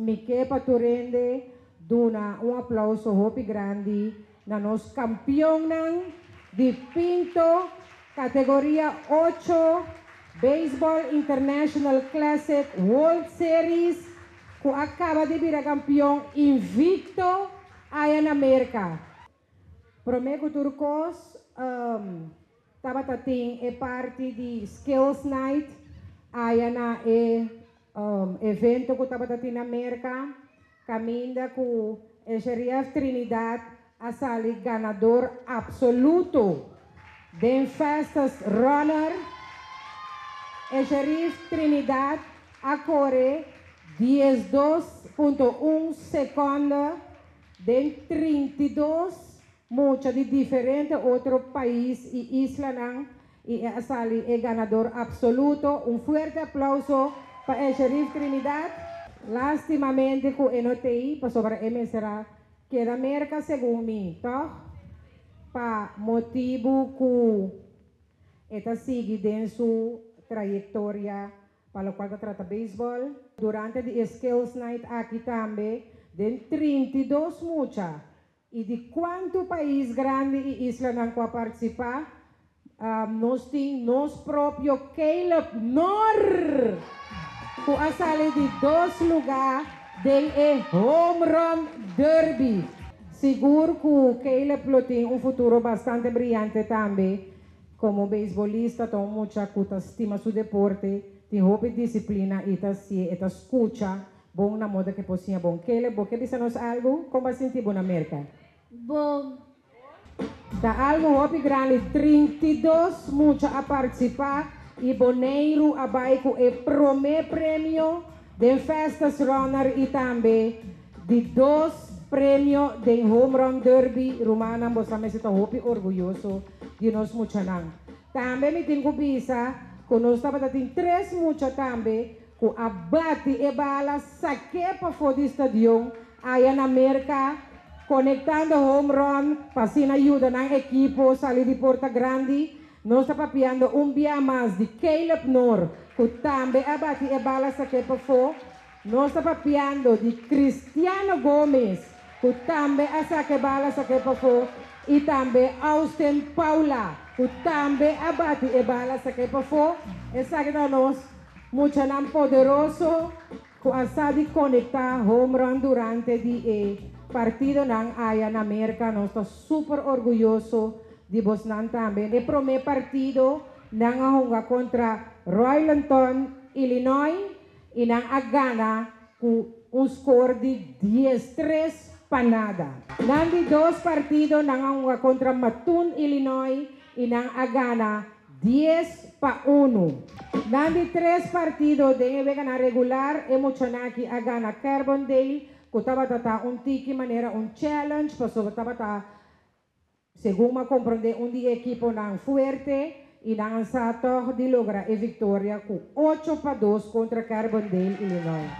Mi ke pa tur hende duna un aplouso hopi grandi na nos kampionnan di Pinto kategoria 8 Baseball International Classic World Series ku a kaba di bira kampion invikto aya na Merka. Promé ku tur kos, tabata tin e parti di Skills Night aya na e evento ku tabata tin na Merka, kaminda ku e Sheriff Trinidad a sali ganador apsoluto den Fastest Runner. E Sheriff Trinidad a kore 12.1 sekònde den 32 mucha di diferente otro pais i islanan i a sali e ganador apsoluto. Un fuerte aplouso pa e Sheriff Trinidad. Lástimamente ku e no t'ei pasobra e mester a keda Merka segun mi, tòg? Pa motibu ku e ta sigui den su trayektoria pa lokual ta trata beisbòl. Durante di e Skills Night aki tambe den 32 mucha i di kuantu pais grandi i islanan ku a partisipá, nos tin nos propio Caleb Nor ku a sali di dos lugá den e Home Run Derby. Sigur ku Caleb lo tin un futuro bastante briante tambe komo beisbolista. Ta un mucha ku ta stima su deporte, tin hopi disiplina i ta sié e ta skucha bon na moda ke por siña bon. Caleb, bo ke bisa nos algu? Kon bo a sinti bo na Merka? Bon. Ta algu hopi grandi, 32 mucha a partisipá i Boneiru a bai ku e promé premio den Fastest Runner i tambe di dos premio den Home Run Derby. Rumannan, boso mester ta hopi orguyoso di nos muchanan. Tambe mi tin ku bisa ku nos tabata tin tres mucha tambe ku a bati e bala sak'é pafó di stadion aya na Merka, konektando home run pa asina yuda nan ekipo sali di porta grandi. Nos ta papiando un bia mas di Caleb Noor, ku tambe a bati e bala sak'é pafó. Nos ta papiando di Cristiano Gomez, ku tambe a saka e bala sak'é pafó, i tambe Austin Paula, ku tambe a bati e bala sak'é pafó. Esaki ta nos muchanan poderoso ku a sa di konektá home run durante di e partidonan aya na Merka. Nos ta super orguyoso di bosnan tambe. E promé partido nan a hunga kontra Royalton, Illinois, i nan a gana ku un skor di 13-0. Nan di dos partido nan a hunga kontra Mattoon, Illinois, i nan a gana 10-1. Nan di tres partido den e weganan regular e muchanan aki a gana Carbondale, ku tabata ta un tiki manera un challenge pasobra tabata, segun m'a komprondé, un di e ekiponan fuerte i nan a sa tòg di logra e viktoria ku 8-2 kontra Carbondale, Illinois.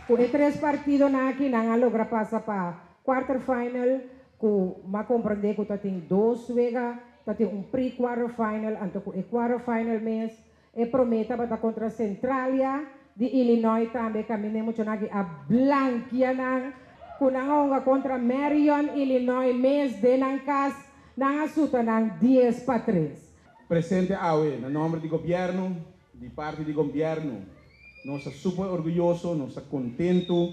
Ku e tres partidonan aki nan a logra pasa pa quarter final, ku m'a komprondé ku ta tin dos wega, ta tin un pre-quarter final, anto ku e quarter final mes e promé tabata kontra Centralia di Illinois tambe kaminda e muchanan aki a blankia nan. Ku nan a hunga kontra Marion, Illinois mes den nan kas, nan a suta nan 10-3. Presente awe na nòmber di gobièrnu, di parti di gobièrnu, nos ta super orguyoso, nos ta kontentu,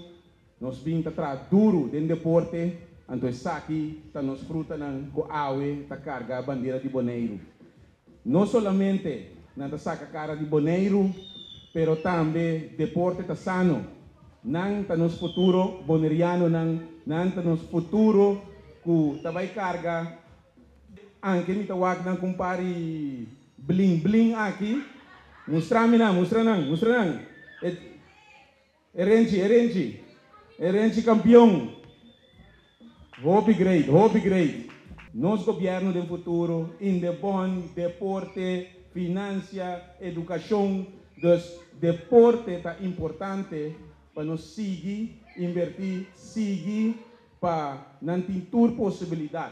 nos bin ta traha duru den deporte, anto esaki ta nos frutanan ku awe ta karga bandera di Boneiru. No solamente nan ta saka kara di Boneiru, pero tambe deporte ta sano. Nan ta nos futuro bonerianonan, nan ta nos futuro ku ta bai karga. Anke mi ta wak nan ku un par di bling bling aki. Mustra mi nan, mustra nan, mustra nan. E e renchi, e renchi, e renchi kampion. Hopi great, hopi great. Nos gobièrnu den futuro, Indebon, deporte, finansia, edukashon. Dus deporte ta importante pa nos sigui invertí, sigui pa nan tin tur posibilidat.